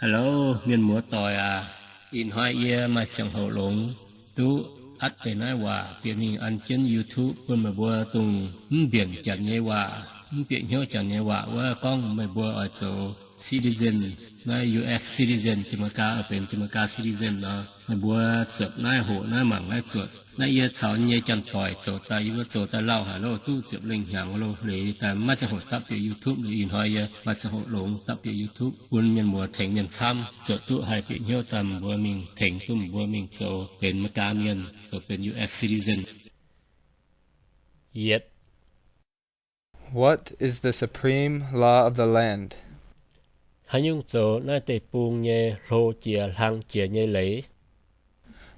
Hello, mienh muoz-doic aac. Ih hnoi yie maaih ziangh hoc longx duqv atv deix naaiv waac bieqc mingh an jienv YouTube bun meih mbuo dongh mv mbienc Janx nyei waac, mv bieqc hnyouv Janx nyei waac wuov gorngv meih mbuo oix zoux citizen, naaiv U S citizen, Janx-Meigaa, oix benx Janx-Meigaa citizen nor, meih mbuo zuotc naaiv hoqc naaiv mangc naaiv zuotc. Naaiv yie caux nyei janx-doic zoux daaih, yie mbuo zoux daaih lauh haic loh, duqv ziepc lengh hnyangx loh, liuz daaih maiv ziangh hoc dapv bieqc YouTube. Liuz ih hnoi yie maaih ziangh hoc longx dapv bieqc YouTube bun mienh muoz tengx mienh camv, zuotc duqv haih bieqc hnyouv daaih mbuo mingh tengx duqv mbuo mingh zoux benx Meigaa mienh, zoux benx U S citizen. Yietc. What is the supreme law of the land? Haaix nyungc zoux naaiv deic-bung nyei hlo jiex hlang jiex nyei leiz?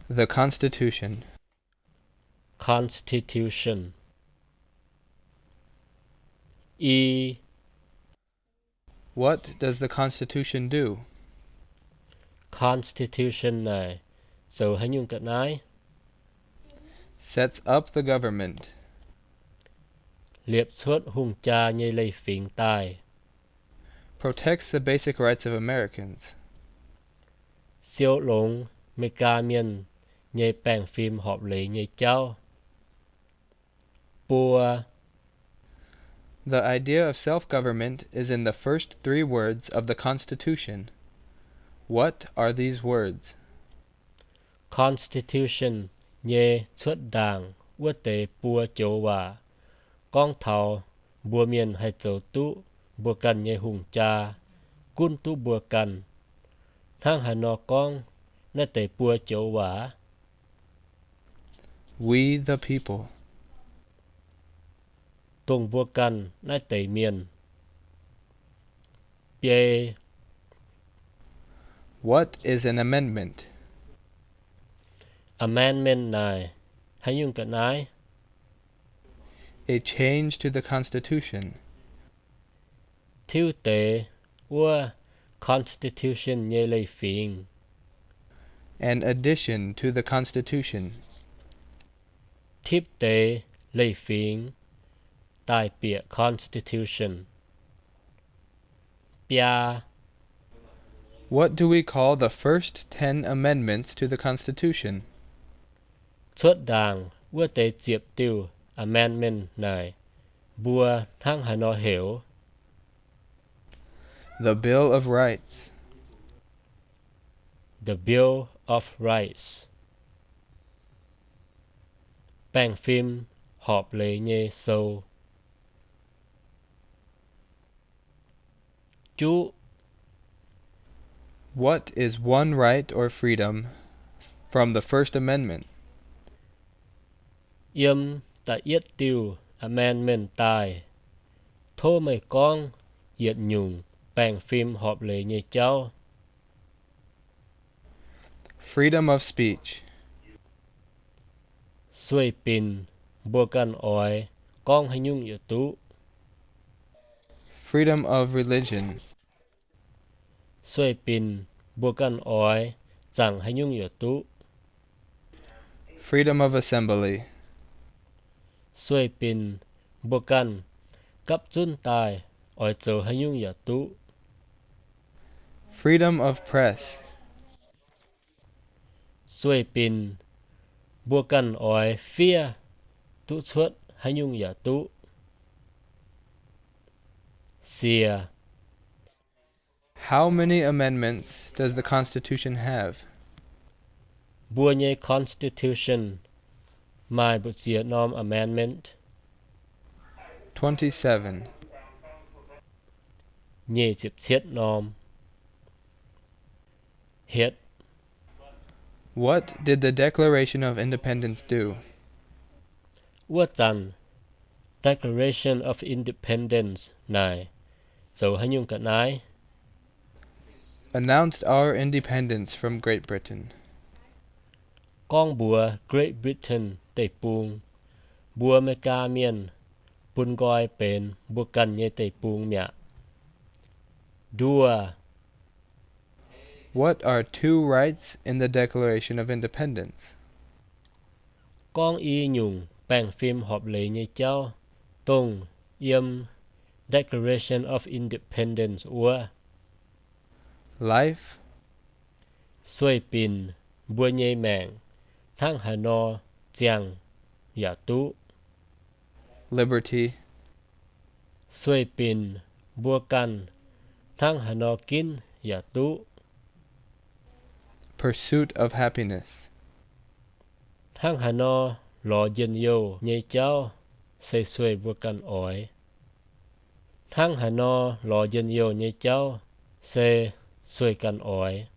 The Constitution. Constitution. I. What does the Constitution do? Constitution naaic zoux haaix nyungc ga'naaiv? Sets up the government. Liepc cuotv hungh jaa nyei leiz-fingx daaih. Protects the basic rights of Americans. Siou longx Meigaa mienh nyei baengh fim horpc leiz nyei jauv. Buo. The idea of self-government is in the first three words of the Constitution. What are these words? Constitution nyei cuotv ndaangc wuov deix buo joux waac gorngv taux mbuo mienh haih zoux duqv mbuo ganh nyei hungh jaa, gunv duqv mbuo ganh. Hnangv haaix nor gorngv naaiv deix buo joux waac? We the people. Dongh mbuo ganh naaiv deix mienh. Biei. What is an amendment? Amendment naaic haaix nyungc ga'naaiv? A change to the Constitution. Tiuv deix wuov Constitution nyei leiz-fingx. An addition to the Constitution. Tipv deix leiz-fingx daaih bieqc Constitution. Biaa. What do we call the first ten amendments to the Constitution? Cuotv ndaangc wuov deix ziepc diuh amendment naaic, mbuo hnangv haaix nor heuc? The Bill of Rights. The Bill of Rights. Baengh fim horpc leiz nyei sou. Juqv. What is one right or freedom from the First Amendment? Yiem da'yietv diuh amendment daaih, tov meih gorngv yietc nyungc baengh fim horpc leiz nyei jauv. Freedom of speech. Sueih binc mbuo ganh oix gorngv haaix nyungc yaac duqv. Freedom of religion. Sueih binc mbuo ganh oix zaangc haaix nyungc yaac duqv. Freedom of assembly. Sueih binc mbuo ganh gapv zunv daaih oix zoux haaix nyungc yaac duqv. Freedom of press. Sueih binc mbuo ganh oix fiev duqv cuotv haaix nyungc yaac duqv. Siec. How many amendments does the Constitution have? Mbuo nyei Constitution maaih mbu'ziex norm amendment? Twenty-seven. Nyic ziepc cietv norm. Hietv. What did the Declaration of Independence do? Wuov zanc Declaration of Independence naaic zoux haaix nyungc ga'naaiv? Announced our independence from Great Britain. Gorngv mbuox Great Britain deic-bung, mbuox Meigaa Mienh bun nqoi benx mbuo ganh nyei deic-bung mi'aqv. Nduov. What are two rights in the Declaration of Independence? Gorngv i nyungc baengh fim horpc leiz nyei jauv, dongh yiem Declaration of Independence wuov. Life. Sueih binc mbuo nyei maengc hnangv haaix nor ziangh yaac duqv. Liberty. Sueih binc mbuo ganh hnangv haaix nor ginv yaac duqv. Pursuit of happiness. Hnangv haaix nor lorz njien-youh nyei jauv se sueih mbuo ganh oix. Hnangv haaix nor lorz njien-youh nyei jauv se sueih ganh oix.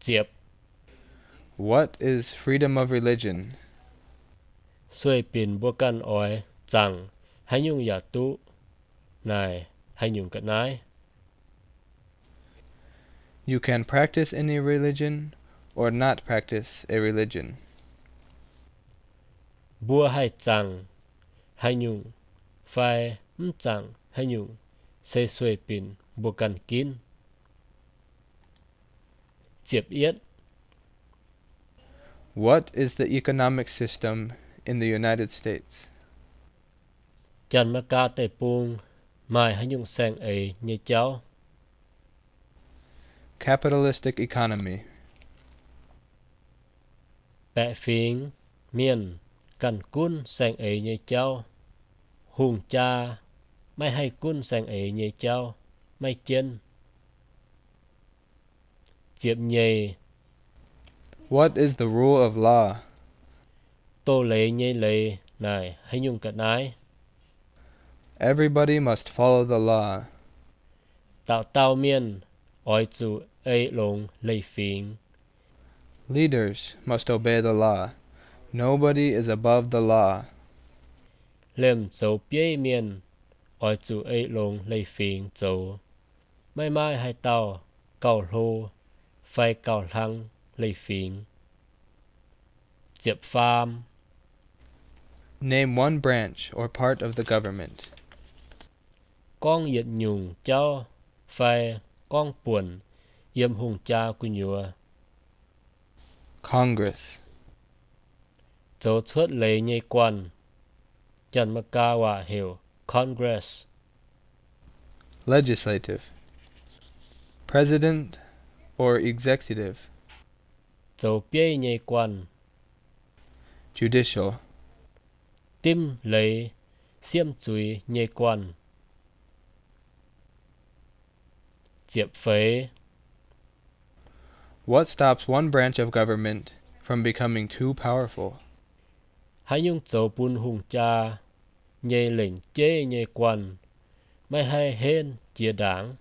Ziepc. What is freedom of religion? Sueih binc mbuo ganh oix zaangc haaix nyungc yaac duqv naaic haaix nyungc ga'naaiv. You can practice any religion or not practice a religion. Mbuo haih zaangc haaix nyungc fai mv zaangc haaix nyungc se sueih binc mbuo ganh ginv. Ziepc yietv. What is the economic system in the United States? Janx-Meigaa Deic-Bung maaih haaix nyungc saeng-eix nyei jauv? Capitalistic economy. Baeqc fingx mienh ganh gunv saeng-eix nyei jauv. Hungh jaa maiv haih gunv saeng-eix nyei jauv, maiv jienv. Ziepc nyeic. What is the rule of law? Doz-leiz nyei leiz naaic haaix nyungc ga'naaiv? Everybody must follow the law. Dauh dauh mienh oix zuqc ei longx leiz-fingx. Leaders must obey the law. Nobody is above the law. Liemh zoux bieiv mienh oix zuqc ei longx leiz-fingx zoux. Maiv maaih haaix dauh gauh hlo fai gauh hlang leiz-fingx. Ziepc faam. Name one branch or part of the government. Gorngv yietc nyungc jauv fai gorngv buonc yiem hungh jaa gu'nyuoz. Congress. Zoux cuotv leiz nyei guanh. Janx-Meigaa waac heuc Congress. Legislative. President or executive. Zoux bieiv nyei guanh. Judicial. Dimv leiz siemv zuiz nyei guanh. Ziepc feix. What stops one branch of government from becoming too powerful? Haaix nyungc zoux bun hungh jaa nyei lengc jeiv nyei guanh maiv haih henv jiex ndaangc?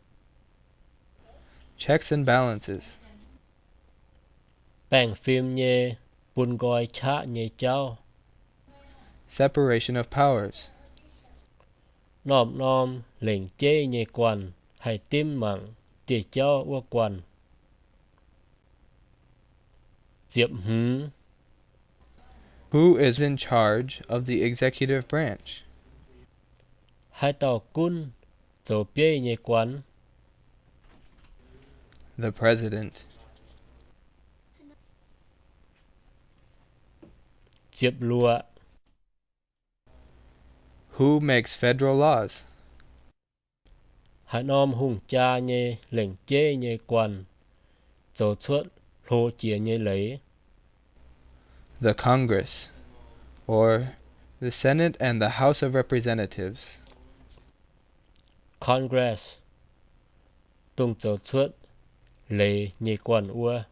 Checks and balances. Baengh fim nyei bun nqoi qaqv nyei jauv. Separation of powers. Norm-norm lengc jeiv nyei guanh haih dimv mangc dieh jauv wuov guanh. Ziepc hmz. Who is in charge of the executive branch? Haaix dauh gunv zoux bieiv nyei guanh? The president. Ziepc luoqc. Who makes federal laws? Haaix norm hungh jaa nyei lengc jeiv nyei guanh zoux cuotv hlo jiex nyei leiz? The Congress, or the Senate and the House of Representatives. Congress, dongh zoux cuotv leiz nyei guanh wuov.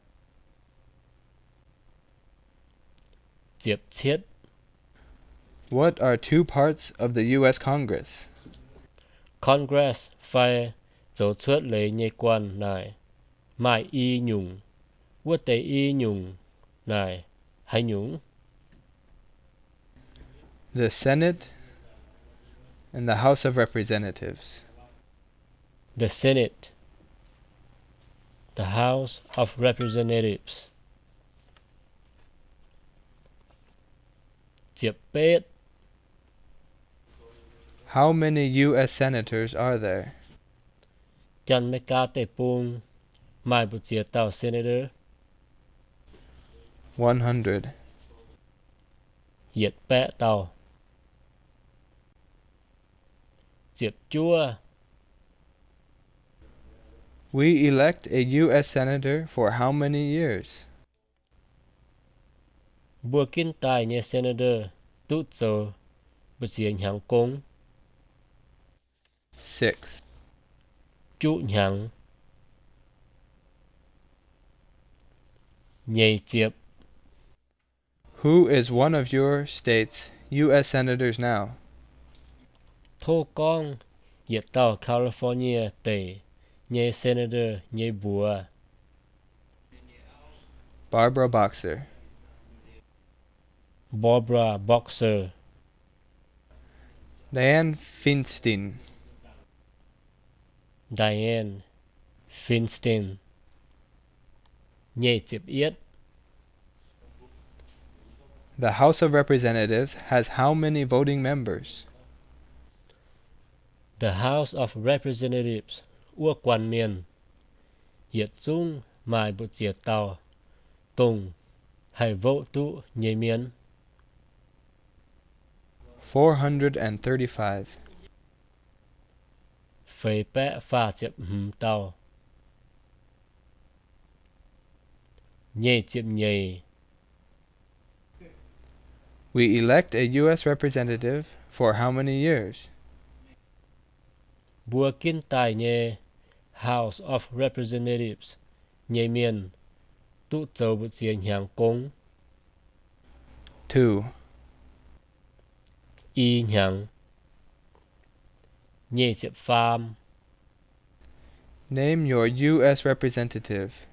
Ziepc cietv. What are two parts of the U S Congress? Congress fai zoux cuotv leiz nyei guanh naaic maaih i nyungc. Wuov deix i nyungc naaic haaix nyungc? The Senate and the House of Representatives. The Senate, the House of Representatives. Ziepc betv. How many U S senators are there? Janx-Meigaa Deic-Bung maaih mbu'ziex dauh senator? One hundred. Yietc baeqv dauh. Ziepc juov. We elect a U S senator for how many years? Mbuo ginv daaih nyei senator duqv zoux mbu'ziex hnyangx gong? Six. Juqv hnyangx. Nyeic ziepc. Who is one of your state's U S senators now? Tov gorngv yietc dauh California deic nyei senator nyei mbuox. Barbara Boxer. Barbara Boxer. Dianne Feinstein. Dianne Feinstein. Nyic ziepc yietv. The House of Representatives has how many voting members? The House of Representatives wuov guanh mienh yietc zungv maaih mbu'ziex dauh dongh haih vote duqv nyei mienh? Four hundred and thirty-five. Feix baeqv faah ziepc hmz dauh. Nyic ziepc nyeic. We elect a U S representative for how many years? Mbuo ginv daaih nyei House of Representatives nyei mienh duqv zoux mbu'ziex hnyangx gong? Two. I hnyangx. Nyic ziepc faam. Name your U S representative.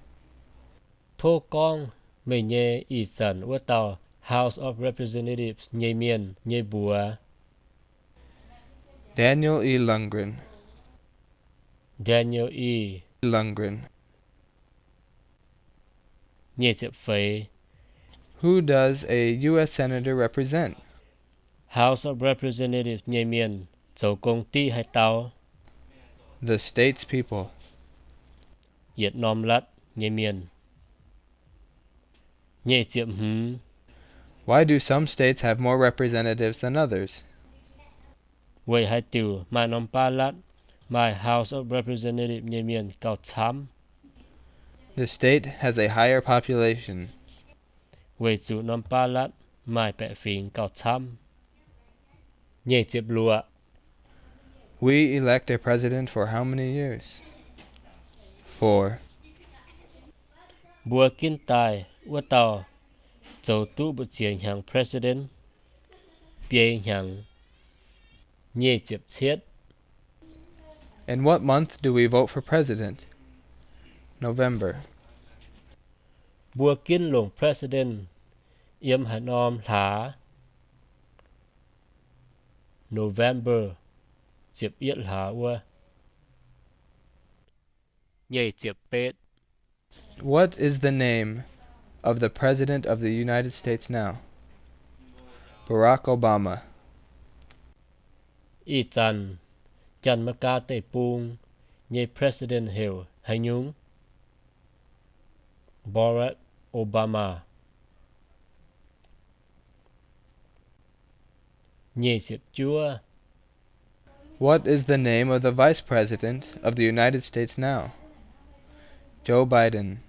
Tov gorngv meih nyei ih zanc wuov dauh House of Representatives nyei mienh nyei mbuox. Daniel E. Lungren. Daniel E. Lungren. Nyic ziepc feix. Who does a U S senator represent? House of Representatives nyei mienh zoux gong diqv haaix dauh? The state's people. Yietc norm latv nyei mienh. Nyic ziepc hmz. Why do some states have more representatives than others? Weic haaix diuc maaih norm baav latv maaih House of Representatives nyei mienh gauh camv? The state has a higher population. Weic zuqc norm baav latv maaih baeqc fingx gauh camv. Nyic ziepc luoqc. We elect a president for how many years? Four. Mbuo ginv daaih wuov dauh zoux duqv mbu'ziex hnyangx president? Biei hnyangx. Nyic ziepc cietv. In what month do we vote for president? November. Mbuo ginv longc president yiem haaix norm hlaax? November, ziepc yietv hlaax wuov. Nyic ziepc betv. What is the name of the President of the United States now? Barack Obama. Ih zanc Janx-Meigaa Deic-Bung nyei president heuc haaix nyungc? Barack Obama. Nyic ziepc juov. What is the name of the Vice President of the United States now? Joe Biden.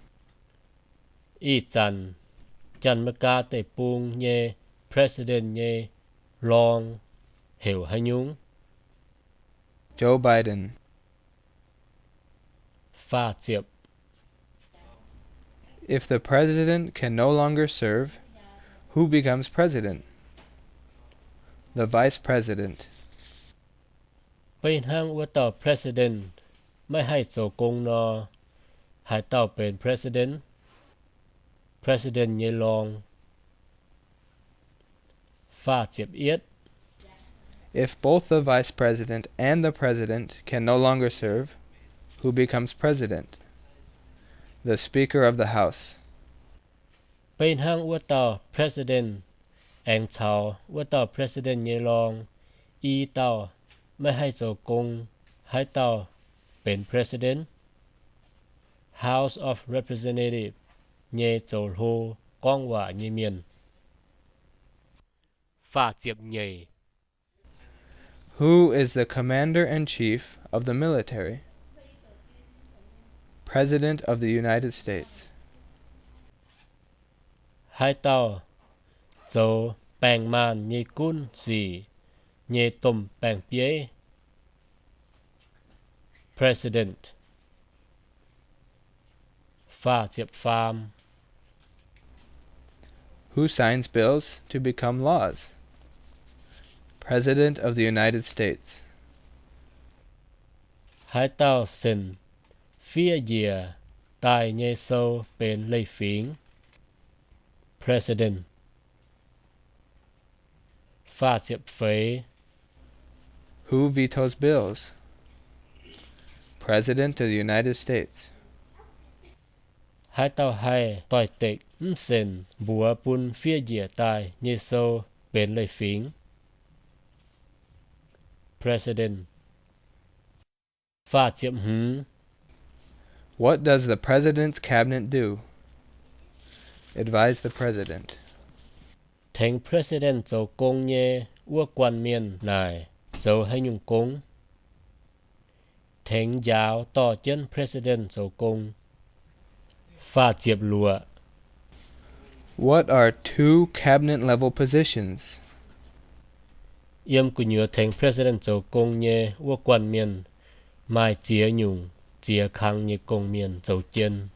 Ih zanc Janx-Meigaa Deic-Bung nyei president nyei rong heuc haaix nyungc? Joe Biden. Faah ziepc. If the president can no longer serve, who becomes president? The vice president. Beiv hnangv wuov dauh president maiv haih zoux gong nor, haaix dauh benx president? President nyei rong. Faah ziepc yietv. If both the vice president and the president can no longer serve, who becomes president? The Speaker of the House. Beiv hnangv wuov dauh president aengx caux wuov dauh president nyei rong i dauh maiv haih zoux gong, haaix dauh benx president? House of Representative nyei zoux hlo gorngv waac nyei mienh. Faah ziepc nyeic. Who is the commander in chief of the military? President of the United States. Haaix dauh zoux baeng-maanh nyei gunv sic nyei domh baeng-bieiv? President. Faah ziepc faam. Who signs bills to become laws? President of the United States. Haaix dauh senc fiev njiec daaih nyei sou benx leiz-fingx? President. Faah ziepc feix. Who vetoes bills? President of the United States. Haaix dauh haih doix-dekc mv senc mbuox bun fiev njiec daaih nyei sou benx leiz-fingx? President. Faah ziepc hmz. What does the president's cabinet do? Advise the president. Tengx President zoux gong nyei wuov guanh mienh naaic zoux haaix nyungc gong? Tengx njaaux dorh jienv President zoux gong. Faah ziepc luoqc. What are two cabinet-level positions? Yiem gu'nyuoz tengx President zoux gong nyei wuov guanh mienh maaih ziex nyungc ziex kang nyei gong-mienh zoux jien.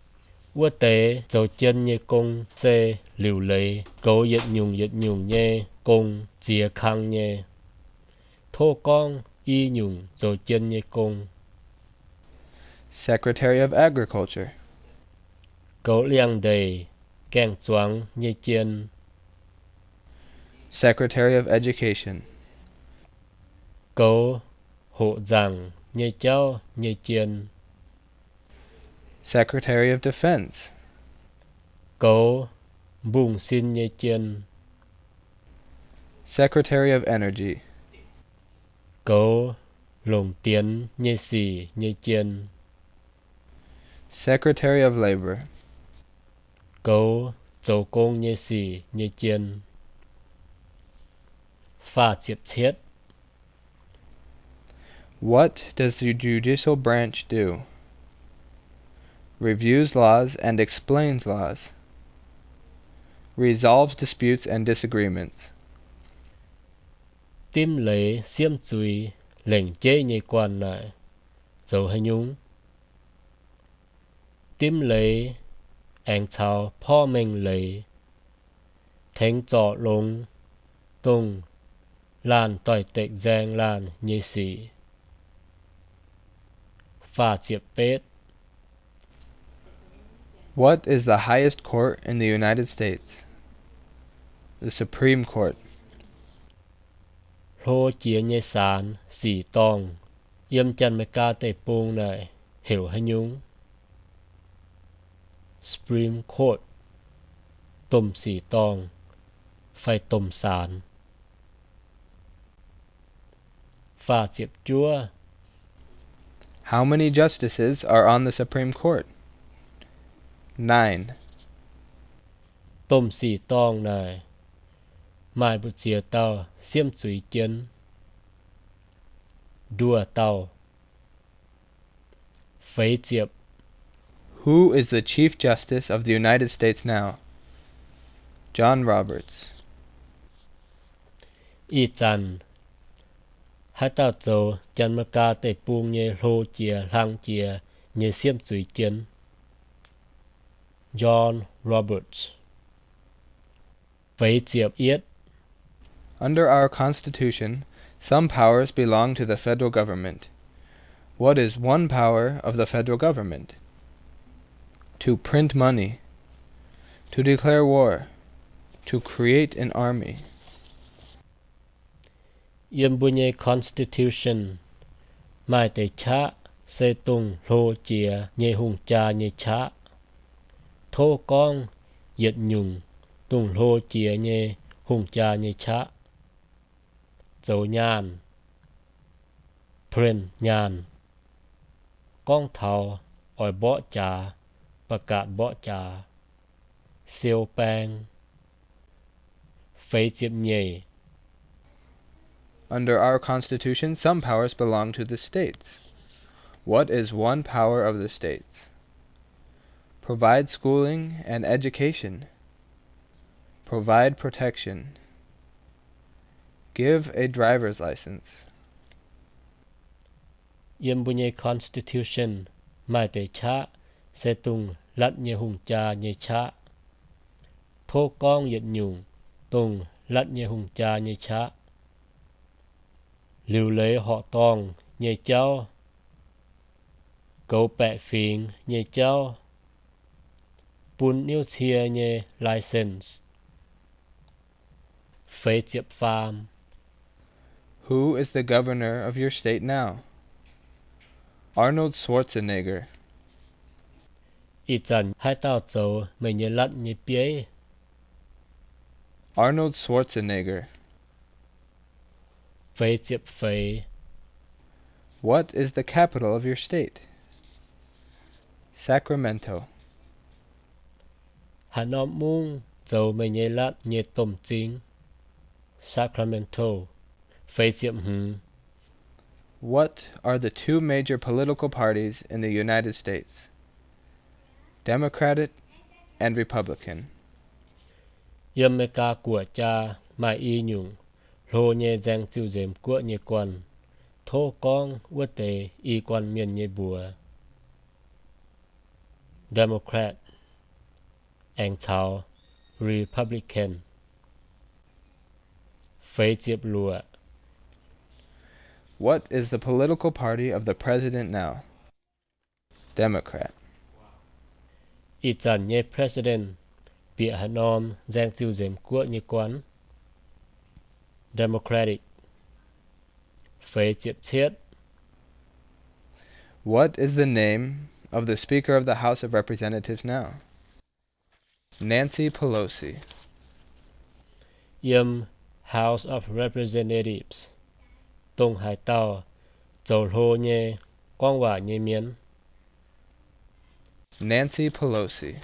Wuov deix zoux jien nyei gong se liuc leiz goux yietc nyungc yietc nyungc nyei gong ziex kang nyei. Tov gorngv i nyungc zoux jien nyei gong. Secretary of Agriculture. Goux liangx-ndeic gaeng-zuangx nyei jien. Secretary of Education. Goux hoqc nzaangc nyei jauv nyei jien. Secretary of Defense. Goux mbungh sin nyei jien. Secretary of Energy. Goux longc dienx nyei sic nyei jien. Secretary of Labor. Goux zoux gong nyei sic nyei jien. Faah ziepc cietv. What does the judicial branch do? Reviews laws and explains laws. Resolves disputes and disagreements. Dimv leiz siemv zuiz lengc jeiv nyei guanh naaic zoux haaix nyungc? Dimv leiz aengx caux porv mengh leiz, tengx zorc longx dongh laanh doix-dekc nzaeng laanh nyei sic. Faah ziepc betv. What is the highest court in the United States? The Supreme Court. Hlo jiex nyei saanx sic dorngh yiem Janx-Meigaa Deic-Bung naaic heuc haaix nyungc? Supreme Court. Domh sic dorngh fai domh saanx. Faah ziepc juov. How many justices are on the Supreme Court? Nine. Domh sic dorngh naaic maaih mbu'ziex dauh siemv zuiz jien? Nduoh dauh. Feix ziepc. Who is the Chief Justice of the United States now? John Roberts. Ih zanc haaix dauh zoux Janx-Meigaa Deic-Bung nyei hlo jiex hlang jiex nyei siemv zuiz jien? John Roberts. Feix ziepc yietv. Under our Constitution, some powers belong to the federal government. What is one power of the federal government? To print money, to declare war, to create an army. Yiem mbuo nyei Constitution maaih deix qaqv se dongh hlo jiex nyei hungh jaa nyei qaqv. Tov gorngv yietc nyungc dongh hlo jiex nyei hungh jaa nyei qaqv. Zoux nyaanh, print nyaanh. Gorngv taux oix mborqv jaax, ประกาศ mborqv jaax. Siou baeng. Feix ziepc nyeic. Under our Constitution, some powers belong to the states. What is one power of the states? Provide schooling and education. Provide protection. Give a driver's license. Yiem mbuo nyei Constitution maaih deix qaqv se dongh latv nyei hungh jaa nyei qaqv. Tov gorngv yietc nyungc dongh latv nyei hungh jaa nyei qaqv: liuc leiz horqc dorngh nyei jauv, goux baeqc fingx nyei jauv, bun niuv cie nyei license. Feix ziepc faam. Who is the governor of your state now? Arnold Schwarzenegger. Ih zanc haaix dauh zoux meih nyei latv nyei bieiv? Arnold Schwarzenegger. Feix ziepc feix. What is the capital of your state? Sacramento. Haaix norm mungv zoux meih nyei latv nyei domh m'zing? Sacramento. Feix ziepc hmz. What are the two major political parties in the United States? Democratic and Republican. Yiem Meigaa guoqv jaa maaih i nyungc hlo nyei nzaeng ziuh nzemx guoqv nyei guanh. Tov gorngv wuov deix i guanh mienh nyei mbuox: Democrat aengx caux Republican. Feix ziepc luoqc. What is the political party of the president now? Democrat. Ih zanc nyei president bieqc haaix norm nzaeng ziuh nzemx guoqv nyei guanh? Democratic. Feix ziepc cietv. What is the name of the Speaker of the House of Representatives now? Nancy Pelosi. Yiem House of Representatives, dongh haaix dauh zoux hlo nyei gorngv waac nyei mienh? Nancy Pelosi.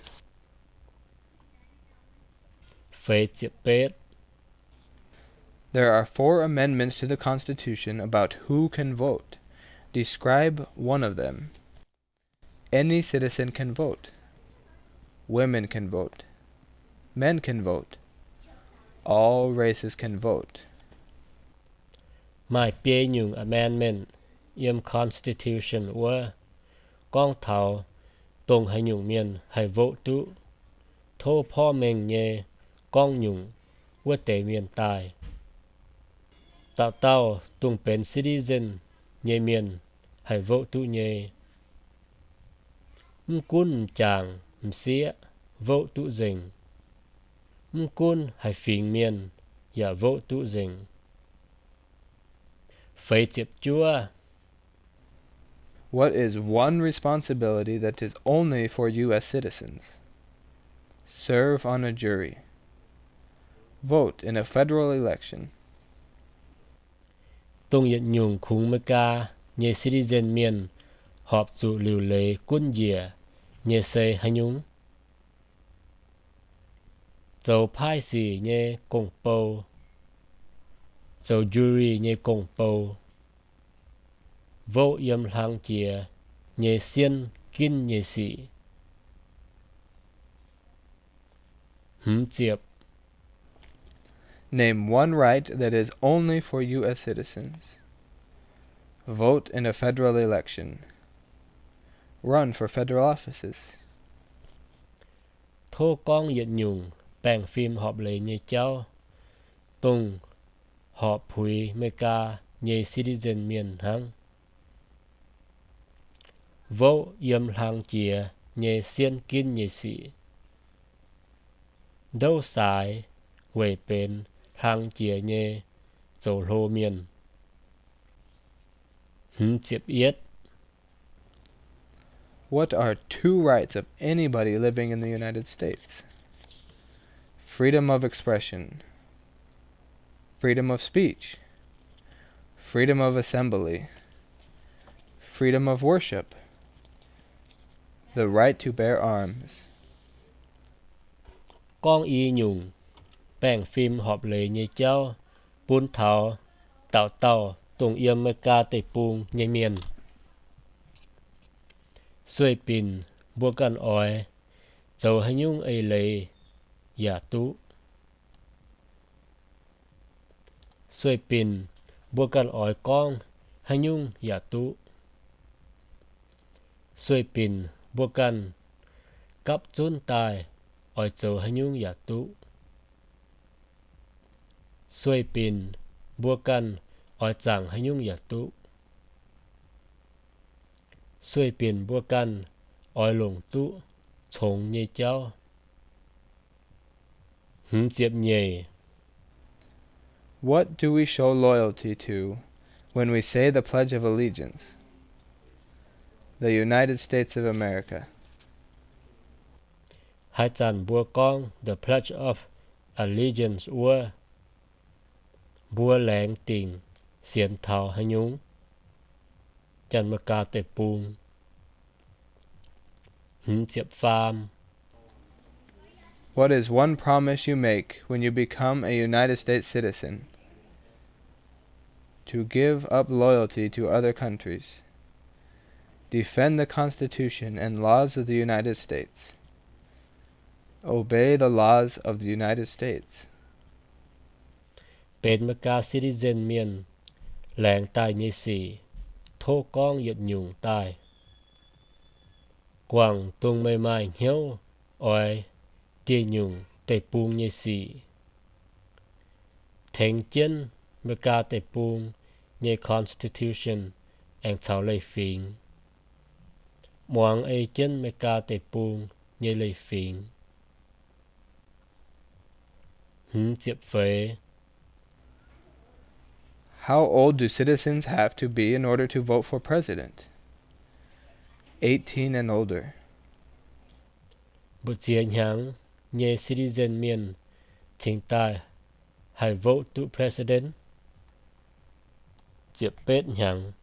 Feix ziepc betv. There are four amendments to the Constitution about who can vote. Describe one of them. Any citizen can vote. Women can vote. Men can vote. All races can vote. Maaih biei nyungc amendment yiem Constitution wuov, gorngv taux dongh haaix nyungc mienh haih vote duqv. Tov porv mengh nyei gorngv nyungc wuov deix mienh daaih. Dauh dauh dongh benx citizen nyei mienh haih vote duqv nyei. Mv gunv m'jangc m'sieqv vote duqv nzengc. Mv gunv haaix fingx mienh yaac vote duqv nzengc. Feix ziepc juov. What is one responsibility that is only for U S citizens? Serve on a jury. Vote in a federal election. Dongh yietc nyungc kungx Meigaa nyei citizen mienh horpc zuqc liuc leiz gunv njiec nyei se haaix nyungc? Zoux paaiv sic nyei gong-bou, zoux jury nyei gong-bou, vote yiem hlang jiex nyei sienv ginv nyei sic. Hmz ziepc. Name one right that is only for U S citizens. Vote in a federal election. Run for federal offices. Tov gorngv yietc nyungc baengh fim horpc leiz nyei jauv, dongh horpc puix Meigaa nyei citizen mienh hnangv. Vote yiem hlang jiex nyei sienv ginv nyei sic. Ndouv saaix weic benx hlang jiex nyei zoux hlo mienh. Hmz ziepc yietv. What are two rights of anybody living in the United States? Freedom of expression, freedom of speech, freedom of assembly, freedom of worship, the right to bear arms. Gorngv i nyungc baengh fim horpc leiz nyei jauv bun taux dauh dauh dongh yiem Meigaa Deic-Bung nyei mienh. Sueih binc mbuo ganh oix zoux haaix nyungc eix leiz yaac duqv. Sueih binc mbuo ganh oix gorngv haaix nyungc yaac duqv. Sueih binc mbuo ganh gapv zunv daaih oix zoux haaix nyungc yaac duqv. Sueih binc mbuo ganh oix zaangc haaix nyungc yaac duqv. Sueih binc mbuo ganh oix longc duqv congx nyei jauv. Hmz ziepc nyeic. What do we show loyalty to when we say the Pledge of Allegiance? The United States of America. Haaix zanc mbuo gorngv the Pledge of Allegiance wuov, mbuo laengz dingc sienx taux haaix nyungc? Janx-Meigaa Deic-Bung. Hmz ziepc faam. What is one promise you make when you become a United States citizen? To give up loyalty to other countries. Defend the Constitution and laws of the United States. Obey the laws of the United States. Benx Meigaa citizen mienh laengz daaih nyei sic, tov gorngv yietc nyungc daaih. Guangc dongh meih maaih hnyouv oix dieh nyungc deic-bung nyei sic. Tengx jienv Meigaa Deic-Bung nyei Constitution aengx caux leiz-fingx. Muangx ei jienv Meigaa Deic-Bung nyei leiz-fingx. Hmz ziepc feix. How old do citizens have to be in order to vote for president? Eighteen and older. Mbu'ziex hnyangx nyei citizen mienh cingx daaih haih vote duqv president? Ziepc betv hnyangx.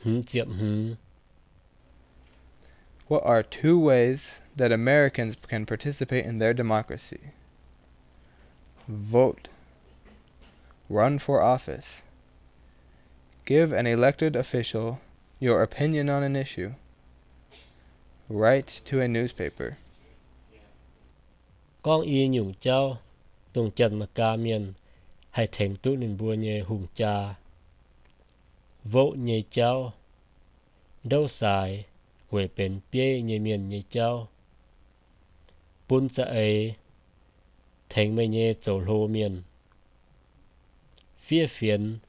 Hmz ziepc hmz. What are two ways that Americans can participate in their democracy? Vote. Run for office. Give an elected official your opinion on an issue. Write to a newspaper. Gorngv i nyungc jauv, dongh Janx-Meigaa mienh haih tengx duqv ninh mbuo nyei hungh jaa. Vote nyei jauv. Ndouv saaix weic benx bieiv nyei mienh nyei jauv. Bun za'eix tengx meih nyei zoux hlo mienh. Fiev fienx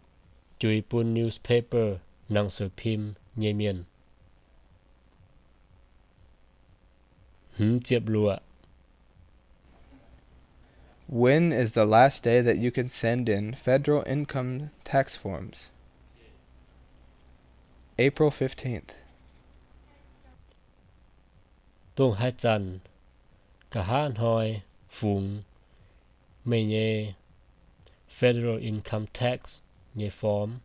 juix bun newspaper, หนังสือพิมพ์ nyei mienh. Hmz ziepc luoqc. When is the last day that you can send in federal income tax forms? April fifteenth. Dongh haaix zanc nqa'haav hnoi fungx meih nyei federal income tax nyei form?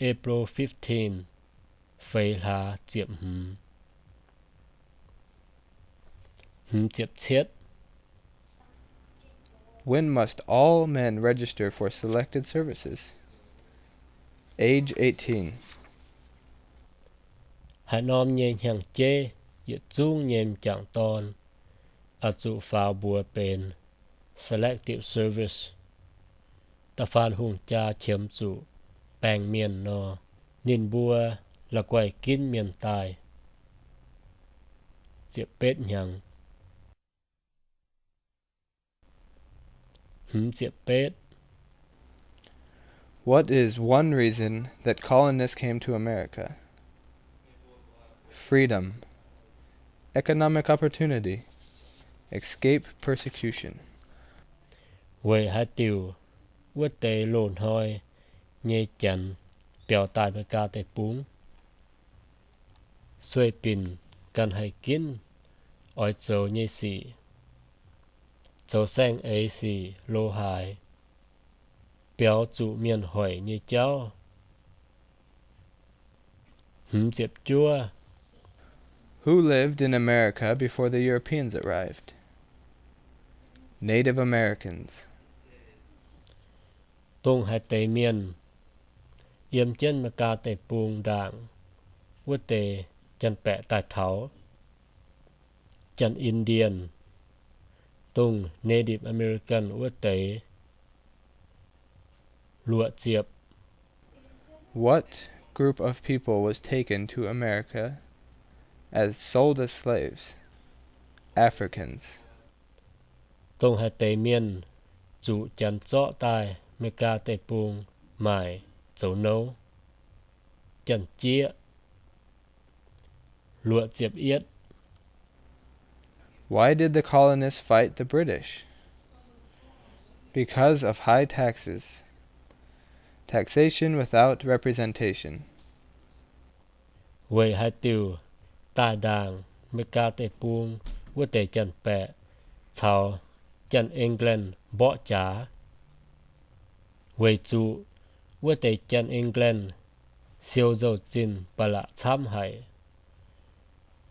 April fifteen, feix hlaax ziepc hmz. Hmz ziepc cietv. When must all men register for selected services? Age eighteen. Haaix norm nyei hnyangx-jeiv yietc zungv nyei m'jangc dorn oix zuqc faaux mbuox benx selective service. Da'faanh hungh jaa qiemx zuqc baengh mienh nor, ninh mbuo la'guaih ginv mienh daaih. Ziepc betv hnyangx. Hmz ziepc betv. What is one reason that colonists came to America? Freedom, economic opportunity, escape persecution. Weic haaix diuc wuov deix loz-hnoi nyei Janx biaux daaih Meigaa Deic-Bung? Sueih binc ganh haih ginv oix zoux nyei sic, zoux saeng-eix sic lo haaix, biaux zuqc mienh hoic nyei jauv. Hmz ziepc juov. Who lived in America before the Europeans arrived? Native Americans. Dongh haaix deix mienh yiem jienv Meigaa Deic-Bung ndaangc wuov deix Janx-Baeqc daaih taux. Janx-Indian, dongh Native American wuov deix, luoqc ziepc. What group of people was taken to America as sold as slaves? Africans. Dongh haaix deix mienh zuqc Janx zorqv daaih America Deic-Bung maaic zoux nouv? Janx-Jieqv, luoqc ziepc yietv. Why did the colonists fight the British? Because of high taxes. Taxation without representation. Weic haaix diuc daaih ndaangc America Deic-Bung wuov deix Janx-Baeqc caux Janx-England mborqv jaax? Weic zuqc wuov deix Janx-England siou nzou-zinh ba'laqc camv haic.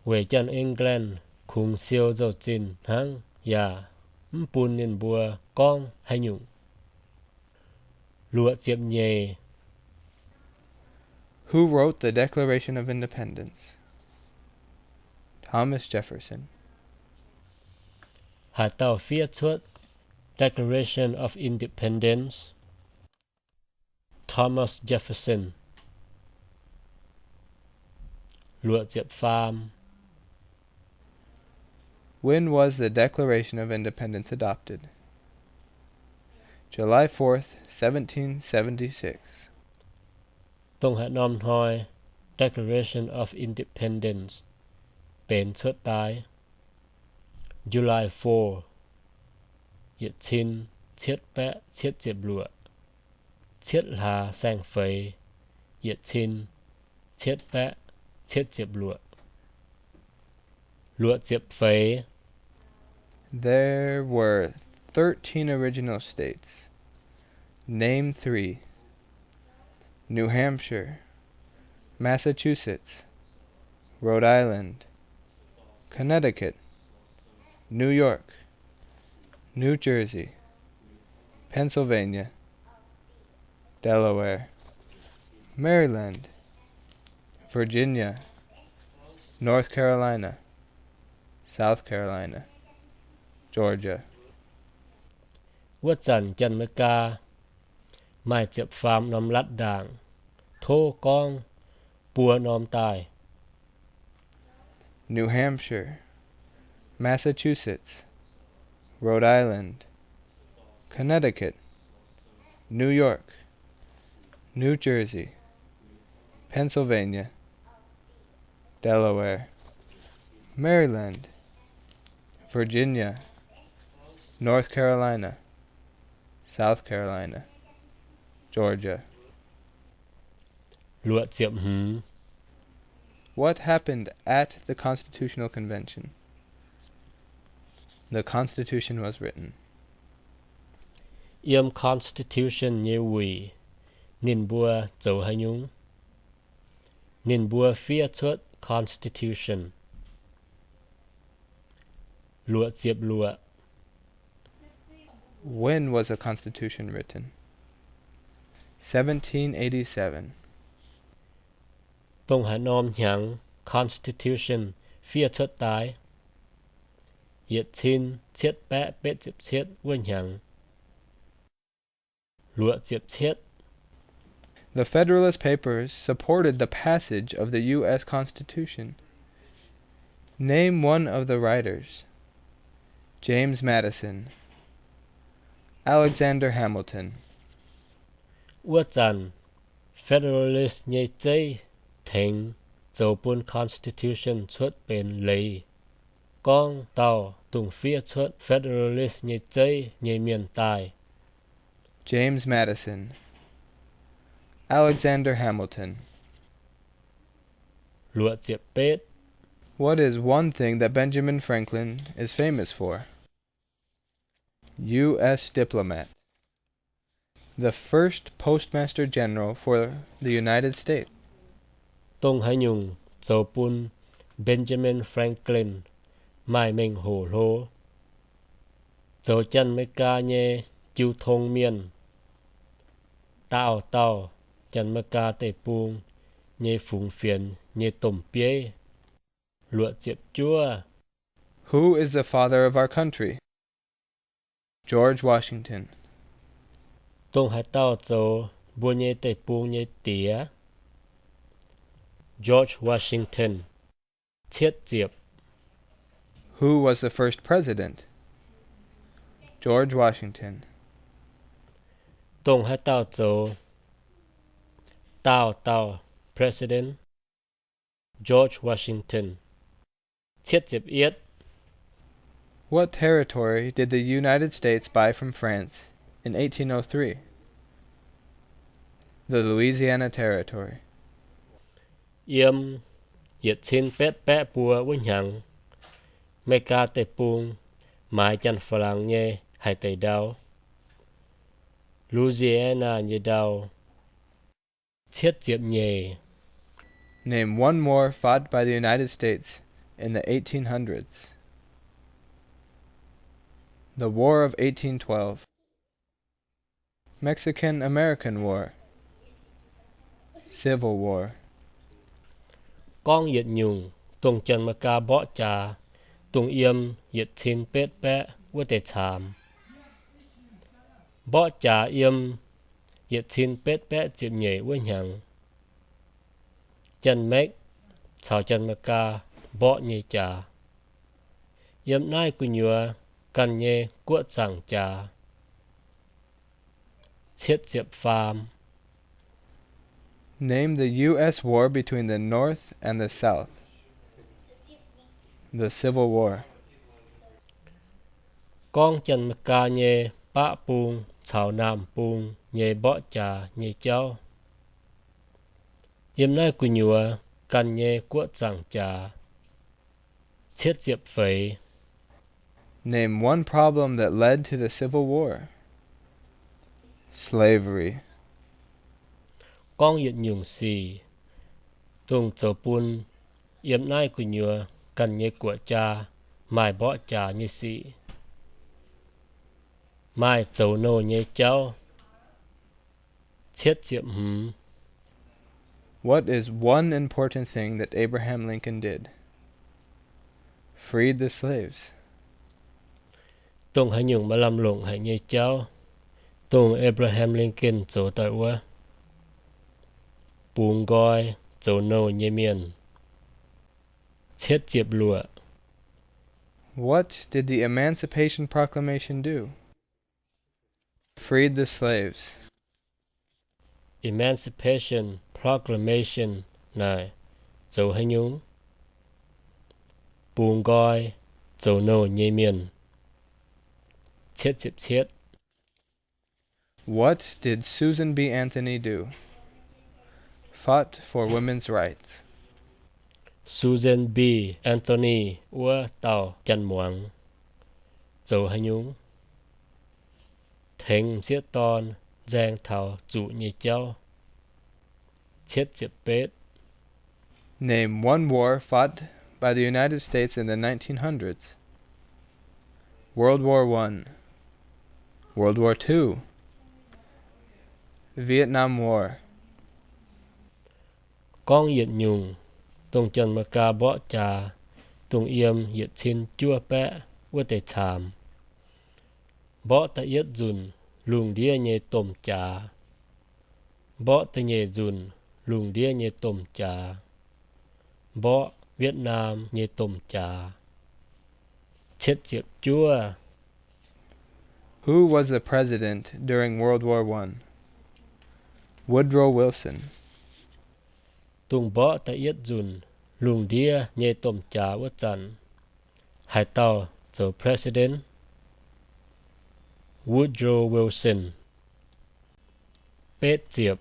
Weic Janx-England kungx siou nzou-zinh hnangv yaac mv bun ninh mbuo gorngv haaix nyungc. Luoqc ziepc nyeic. Who wrote the Declaration of Independence? Thomas Jefferson. Haaix dauh fiev cuotv Declaration of Independence? Thomas Jefferson. Luoqc ziepc faam. When was the Declaration of Independence adopted? July fourth, seventeen seventy-six. Dongh haaix norm hnoi Declaration of Independence benx cuotv daaih? July four, yietc cin cietv baeqv cietv ziepc luoqc, cietv hlaax saeng-feix, yietc cin cietv baeqv cietv ziepc luoqc. Luoqc ziepc feix. There were thirteen original states. Name three. New Hampshire, Massachusetts, Rhode Island, Connecticut, New York, New Jersey, Pennsylvania, Delaware, Maryland, Virginia, North Carolina, South Carolina, Georgia. Wuov zanc Janx-Meigaa maaih ziepc faam norm latv ndaangc, tov gorngv buo norm daaih. New Hampshire, Massachusetts, Rhode Island, Connecticut, New York, New Jersey, Pennsylvania, Delaware, Maryland, Virginia, North Carolina, South Carolina, Georgia. Luoqc ziepc hmz. What happened at the Constitutional Convention? The Constitution was written. Yiem Constitution nyei wuic, ninh mbuo zoux haaix nyungc? Ninh mbuo fiev cuotv Constitution. Luoqc ziepc luoqc. When was the Constitution written? Seventeen eighty-seven. Dongh haaix norm hnyangx Constitution fiev cuotv daaih? Yietc cin cietv baeqv betv ziepc cietv wuov hnyangx. Luoqc ziepc cietv. The Federalist Papers supported the passage of the U S Constitution. Name one of the writers. James Madison. Alexander Hamilton. Wuov zanc Federalist nyei zeiv tengx zoux bun Constitution cuotv benx leiz. Gorngv dauh dongh fiev cuotv Federalist nyei zeiv nyei mienh daaih. James Madison. Alexander Hamilton. Luoqc ziepc betv. What is one thing that Benjamin Franklin is famous for? U S diplomat. The first Postmaster General for the United States. Dongh haaix nyungc zoux bun Benjamin Franklin maaih mengh hoc hlo? Zoux Janx-Meigaa nyei jiu tong mienh, daauh dauh Janx-Meigaa Deic-Bung nyei fungx fienx nyei domh bieiv. luoqc ziepc juov. Who is the father of our country? George Washington. Dongh haaix dauh zoux mbuo nyei deic-bung nyei diex? George Washington. Cietv ziepc. Who was the first president? George Washington. Dongh haaix dauh zoux daauh dauh president? George Washington. Cietv ziepc yietv. What territory did the United States buy from France in eighteen oh three? The Louisiana Territory. Yiem yietc cin betv baeqv buo wuov hnyangx, Meigaa Deic-Bung maaiz Janx-Faalaangx nyei haaix deix ndau? Louisiana nyei ndau. Cietv ziepc nyeic. Name one war fought by the United States in the eighteen hundreds. The War of eighteen twelve. Mexican-American War. Civil War. Gorngv yietc nyungc dongh Janx-Meigaa mborqv jaax, dongh yiem yietc cin betv baeqv wuov deix caamx. Mborqv jaax yiem yietc cin betv baeqv ziepc nyeic wuov hnyangx, Janx-Mekv caux Janx-Meigaa mborqv nyei jaax. Yiem naaiv gu'nyuoz ganh nyei guoqv zaangc jaax. Cietv ziepc faam. Name the U S war between the North and the South. The Civil War. Gorngv Janx-Meigaa nyei baqv bung caux naamh bung nyei mborqv jaax nyei jauv. Yiem naaiv gu'nyuoz ganh nyei guoqv zaangc jaax. Cietv ziepc feix. Name one problem that led to the Civil War. Slavery. Gorngv yietc nyungc sic, dongh zoux bun yiem naaiv gu'nyuoz ganh nyei guoqv jaa maaih mborqv jaax nyei sic. Maaih zoux nouh nyei jauv. Cietv ziepc hmz. What is one important thing that Abraham Lincoln did? Freed the slaves. Dongh haaix nyungc maaih lamh longc haic nyei jauv, dongh Abraham Lincoln zoux daaih wuov? Bungx nqoi zoux nouh nyei mienh. Cietv ziepc luoqc. What did the Emancipation Proclamation do? Freed the slaves. Emancipation Proclamation naaic zoux haaix nyungc? Bungx nqoi zoux nouh nyei mienh. Cietv ziepc cietv. What did Susan B. Anthony do? Fought for women's rights. Susan B. Anthony wuov dauh janx-muangz zoux haaix nyungc? Tengx m'sieqv dorn nzaeng taux zuqc nyei jauv. Cietv ziepc betv. Name one war fought by the United States in the nineteen hundreds. World War One, World War Two, Vietnam War. Gorngv yietc nyungc dongh Janx-Meigaa mborqv jaax, dongh yiem yietc cin juov baeqv wuov deix caamx. Mborqv da'yietv nzunc lungh ndiev nyei domh jaax. Mborqv da'nyeic nzunc lungh ndiev nyei domh jaax. Mborqv Vietnam nyei domh jaax. Cietv ziepc juov. Who was the president during World War One? Woodrow Wilson. Dongh mborqv da'yietv nzunc lungh ndiev nyei domh jaax wuov zanc, haaix dauh zoux president? Woodrow Wilson. Betv ziepc.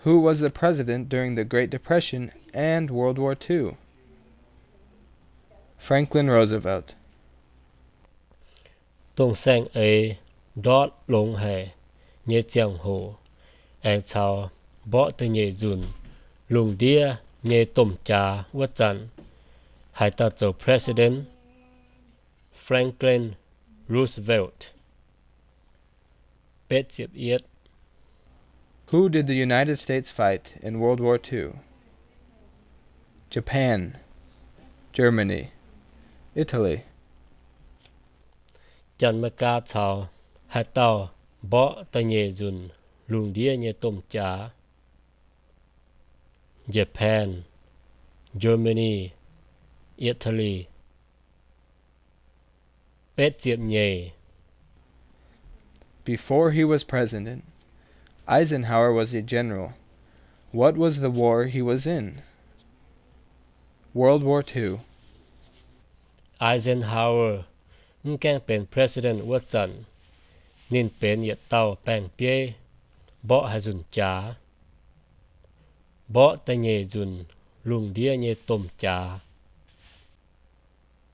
Who was the president during the Great Depression and World War Two? Franklin Roosevelt. Dongh saeng-eix ndortv longx haic nyei ziangh hoc, aengx caux mborqv da'nyeic nzunc lungh ndiev nyei domh jaax wuov zanc, haaix dauh zoux president? Franklin Roosevelt. Betv ziepc yietv. Who did the United States fight in World War Two? Japan. Germany, Italy. Janx-Meigaa caux haaix dauh mborqv da'nyeic nzunc lungh ndiev nyei domh jaax? Japan, Germany, Italy. Betv ziepc nyeic. Before he was president, Eisenhower was a general. What was the war he was in? World War Two. Eisenhower mv gaengh benx president wuov zanc, ninh benx yietc dauh baeng-bieiv mborqv haaix nzunc jaax? Mborqv da'nyeic nzunc lungh ndiev nyei domh jaax.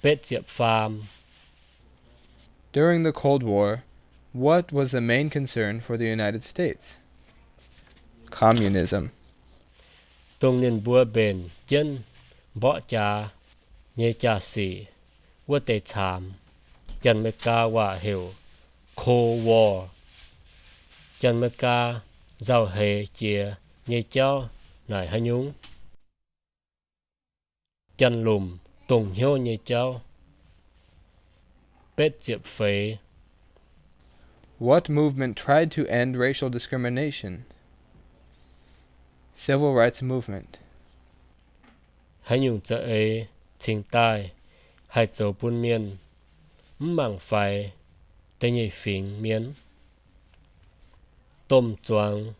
Betv ziepc faam. During the Cold War, what was the main concern for the United States? Communism. Dongh ninh mbuo mbenc jienv mborqv jaax nyei jaa-sic wuov deix caamx, Janx-Meigaa waac heuc Cold War. Janx-Meigaa nzauh heix jiex nyei jauv naaic haaix nyungc? Janx-lomc dongh hnyouv nyei jauv. Betv ziepc feix. What movement tried to end racial discrimination? Civil rights movement. Haaix nyungc za'eix cingx daaih haih zoux bun mienh mv mangc faix da'nyeic fingx mienh? Domh zuangx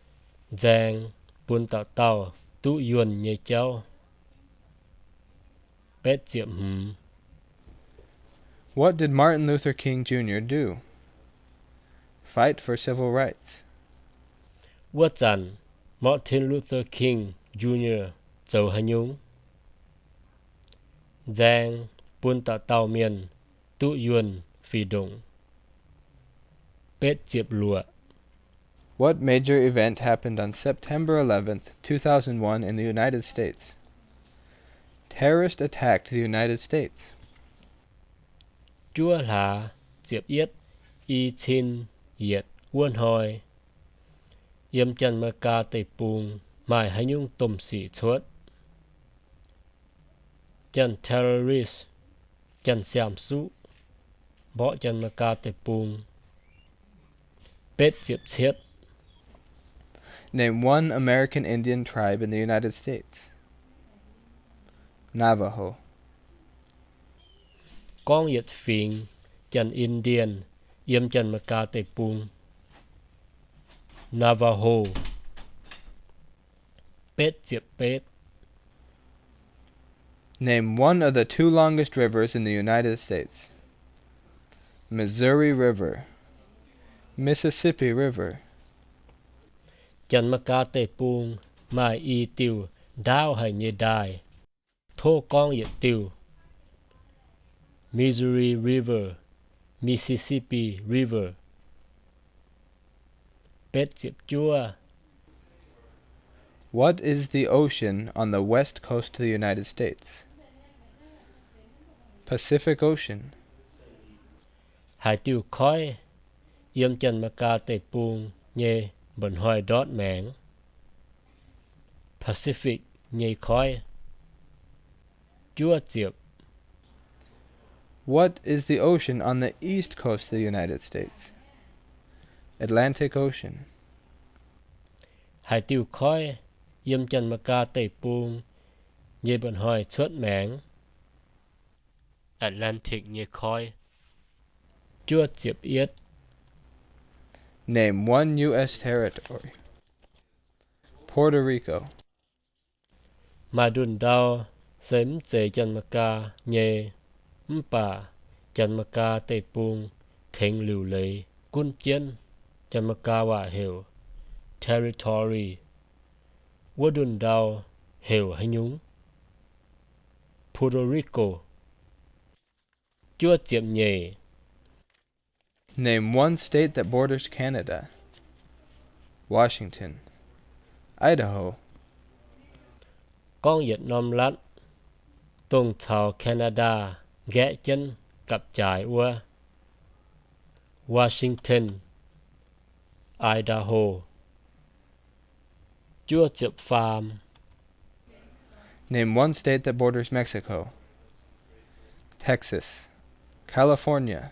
nzaeng bun dauh dauh duqv yuonh nyei jauv. Betv ziepc hmz. What did Martin Luther King Junior do? Fight for civil rights. Wuov zanc Martin Luther King Junior zoux haaix nyungc? Nzaeng bun dauh dauh mienh duqv yuonh fih ndongc. Betv ziepc luoqc. What major event happened on September eleventh, two thousand one in the United States? Terrorist attacked the United States. Juov hlaax ziepc yietv i cin yietc wuov hnoi, yiem Janx-Meigaa Deic-Bung maaih haaix nyungc domh sic cuotv? Janx-terrorist, janx-siaam-suqv, mborqv Janx-Meigaa Deic-Bung. Betv ziepc cietv. Name one American Indian tribe in the United States. Navajo. Gorngv yietc fingx Janx-Indien yiem Janx-Meigaa Deic-Bung. Navajo. Betv ziepc betv. Name one of the two longest rivers in the United States. Missouri River, Mississippi River. Janx-Meigaa Deic-Bung maaih i diuh ndaauv haic nyei ndaaih. Tov gorngv yietc diuh: Missouri River, Mississippi River. Betv ziepc juov. What is the ocean on the west coast of the United States? Pacific Ocean. Haaix diuh koiv yiem Janx-Meigaa Deic-Bung nyei mba'hnoi ndortv maengx? Pacific nyei koiv. Juov ziepc. What is the ocean on the east coast of the United States? Atlantic Ocean. Haaix diuh koiv yiem Janx-Meigaa Deic-Bung nyei mba'hnoi cuotv maengx? Atlantic nyei koiv. Juov ziepc yietv. Name one U S territory. Puerto Rico. Maaih ndunh ndau se mv zeiz Janx-Meigaa nyei, mv baac Janx-Meigaa Deic-Bung tengx liuc leiz gunv jienv. Janx-Meigaa waac heuc territory. Wuov ndunh ndau heuc haaix nyungc? Puerto Rico. Juov ziepc nyeic. Name one state that borders Canada. Washington. Idaho. Gorngv yietc norm latv, dongh caux Canada nqaeqv jienv gapv-jaaix wuov. Washington, Idaho. Juov ziepc faam. Name one state that borders Mexico. Texas, California.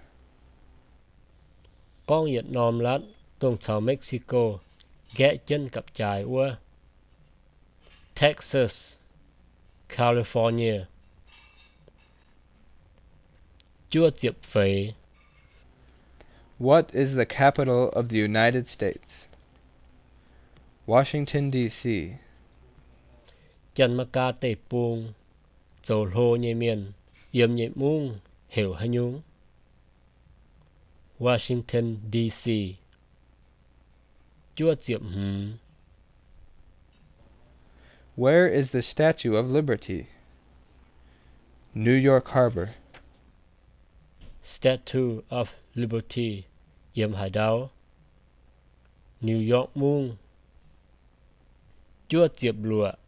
Gorngv yietc norm latv dongh caux Mexico nqaeqv jienv gapv-jaaix wuov, Texas, California. Juov ziepc feix. What is the capital of the United States? Washington, D C. Janx-Meigaa Deic-Bung zoux hlo nyei mienh yiem nyei mungv heuc haaix nyungc? Washington, D C. Juov ziepc hmz. Where is the Statue of Liberty? New York Harbor. Statue of Liberty yiem haaix ndau? New York mungv. Juov ziepc luoqc.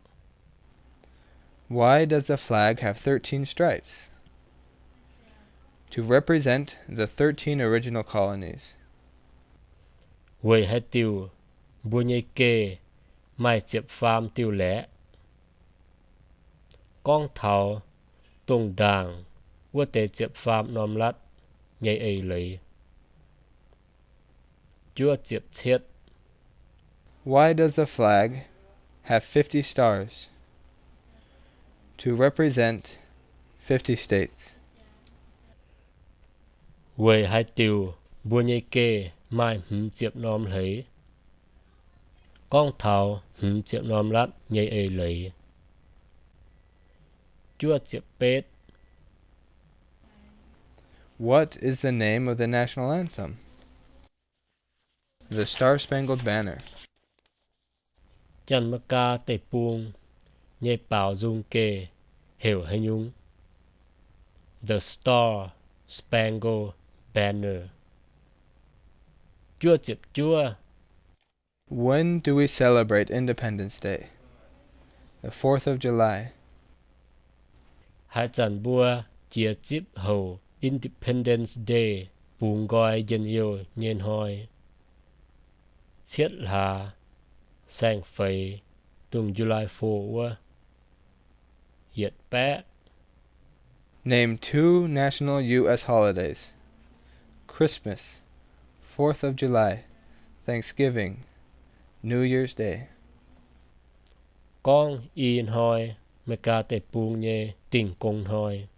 Why does the flag have thirteen stripes? To represent the thirteen original colonies. Weic haaix diuc mbuo nyei geh maaih ziepc faam diuh laeqv? Gorngv taux dongh ndaangc wuov deix ziepc faam norm latv nyei eix leiz. Juov ziepc cietv. Why does the flag have fifty stars? To represent fifty states. Weic haaix diuc mbuo nyei geh maaih hmz ziepc norm hleix? Gorngv taux hmz ziepc norm latv nyei eix leiz. Juov ziepc betv. What is the name of the national anthem? The Star-Spangled Banner. Janx-Meigaa Deic-Bung nyei baaux nzung geh heuc haaix nyungc? The Star Spangled Banner. Juov ziepc juov. When do we celebrate Independence Day? The fourth of July. Haaix zanc mbuo jiex zipv houc Independence Day bungx nqoi njien-youh nyei hnoi? Cietv hlaax saeng-feix, dongh July four wuov. Yietc baeqv. Name two national U S holidays. Christmas, Fourth of July, Thanksgiving, New Year's Day. Gorngv i hnoi Meigaa Deic-Bung nyei Dingh Gong Hnoi: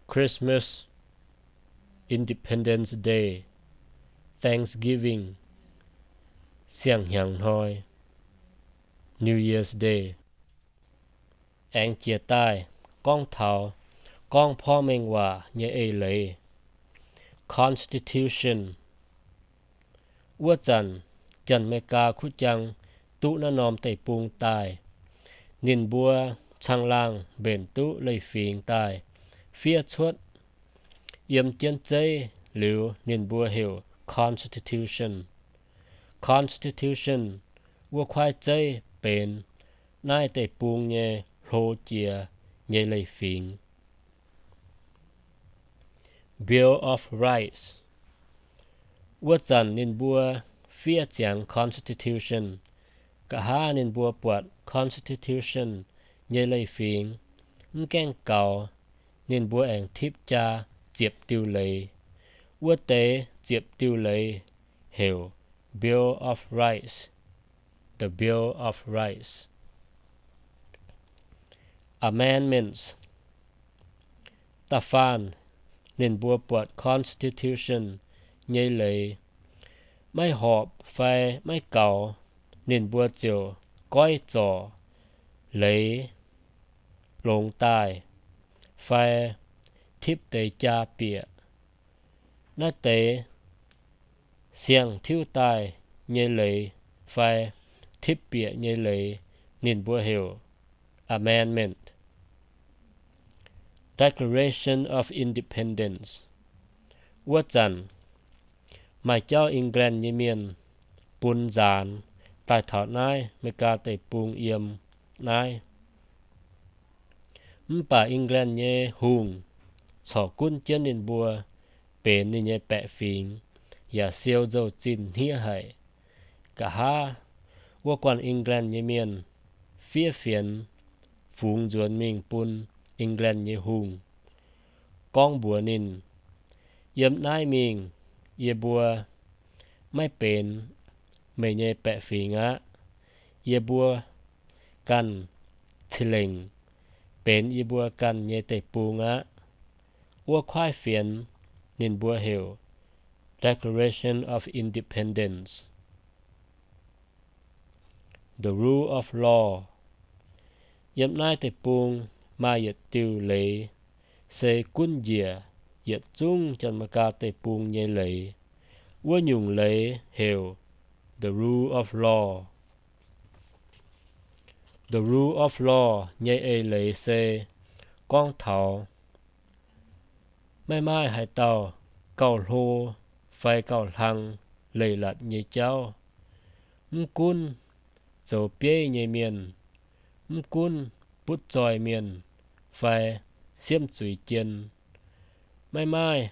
Christmas, Independence Day, Thanksgiving, Siang-Hnyangx Hnoi, New Year's Day. Aengx jiex daaih gorngv taux gorngv porv mengh waac nyei eix leiz, Constitution. Wuov zanc Janx-Meigaa kuv jaang duqv naaiv norm deic-bung daaih, ninh mbuo caangh laangh mbenc duqv leiz-fingx daaih fiev cuotv. Yiem jienv zeiv liuz ninh mbuo heuc Constitution. Constitution wuov kuaaiv zeiv benx naaiv deic-bung nyei hlo jiex nyei leiz-fingx. Bill of Rights. Wuov zanc ninh mbuo fiev ziangx Constitution, nqa'haav ninh mbuo buatc Constitution nyei leiz-fingx mv gaengh gaux, ninh mbuo aengx tipv jaa ziepc diuh leiz. Wuov deix ziepc diuh leiz heuc Bill of Rights, the Bill of Rights. Amendments. Da'faanh ninh mbuo buatc Constitution nyei leiz maiv horpc fai maiv gaux, ninh mbuo ziouc goiv zorc leiz longx daaih fai tipv deix jaa bieqc. Naaiv deix siang-tiuv daaih nyei leiz fai tipv bieqc nyei leiz ninh mbuo heuc amendment. Declaration of Independence. Wuov zanc maaih jauv England nyei mienh bun nzaanx daaih taux naaiv Meigaa Deic-Bung yiem naaiv. Mv baac England nyei hungh corc gunv jienv ninh mbuo benx ninh nyei baeqc fingx, yaac siou nzou-zinh hniev haic. Nqa'haav wuov guanh England nyei mienh fiev fienx fungx nzuonx mingh bun England nyei hungh. gorngv mbuox ninh, Yiem naaiv mingh yie mbuo maiv benx meih nyei baeqc fingx aqv. Yie mbuo ganh cih lengc benx yie mbuo ganh nyei deic-bung aqv. Wuov kuaaiv fienx ninh mbuo heuc Declaration of Independence. The rule of law. Yiem naaiv deic-bung maaih yietc diuh leiz se gunv njiec yietc zungv Janx-Megaa deic-bung nyei leiz. Wuov nyungc leiz heuc the rule of law. The rule of law nyei eix leiz se gorngv taux maiv maaih haaix dauh gauh hlo fai gauh hlang leiz-latc nyei jauv. Mv gunv zoux bieiv nyei mienh, mv gunv butv zoih mienh fai siemv zuiz jien, maiv maaih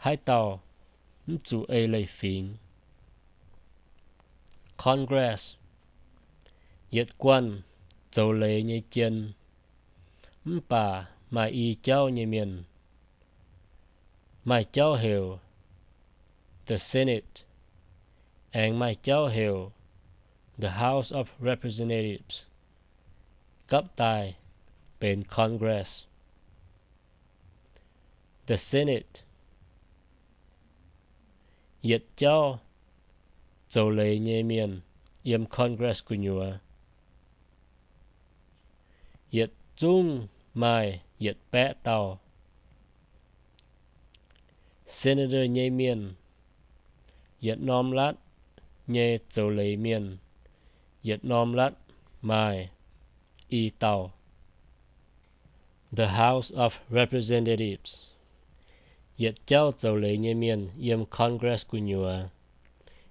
haaix dauh mv zuqc ei leiz-fingx. Congress, yietc guanh zoux leiz nyei jien, mv baac maaih i jauv nyei mienh. Maaih jauv heuc the Senate, aengx maaih jauv heuc the House of Representatives, gapv daaih benx Congress. The Senate, yietc jauv zoux leiz nyei mienh yiem Congress gu'nyuoz. Yietc zungv maaih yietc baeqv dauh. Senator nyei mienh, yietc norm latv nyei zoux leiz mienh, yietc norm latv maaih i dauh. The House of Representatives, yietc jauv zoux leiz nyei mienh yiem Congress gu'nyuoz,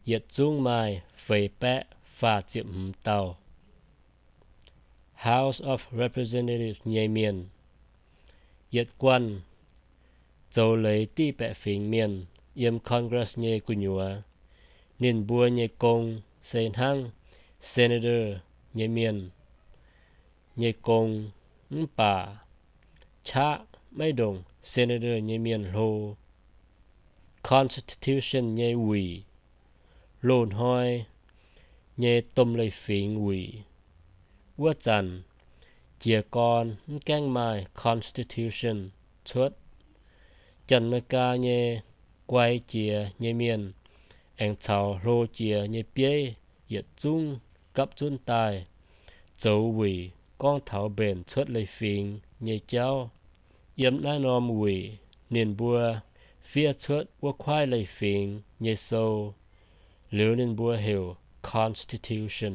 yietc zungv maaih feix baeqv faah ziepc hmz dauh. House of Representatives nyei mienh, yietc guanh zoux leiz div baeqc fingx mienh yiem Congress nyei gu'nyuoz. Ninh mbuo nyei gong se hnangv senator nyei mienh nyei gong, mv baac qaqv maiv ndongc senator nyei mienh hlo. Constitution nyei wuic, loz-hnoi nyei domh leiz-fingx wuic. Wuov zanc jiez gorn mv gaengh maaih constitution cuotv. Janx-Megaa nyei guai jiex nyei mienh aengx caux hlo jiex nyei bieiv yietc zungv gapv zunv daaih zoux wuic gorngv taux mbenc cuotv leiz-fingx nyei jauv. Yiem naaiv norm wuic ninh mbuo fiev cuotv wuov kuaaiv leiz-fingx nyei sou, liuz ninh mbuo heuc constitution.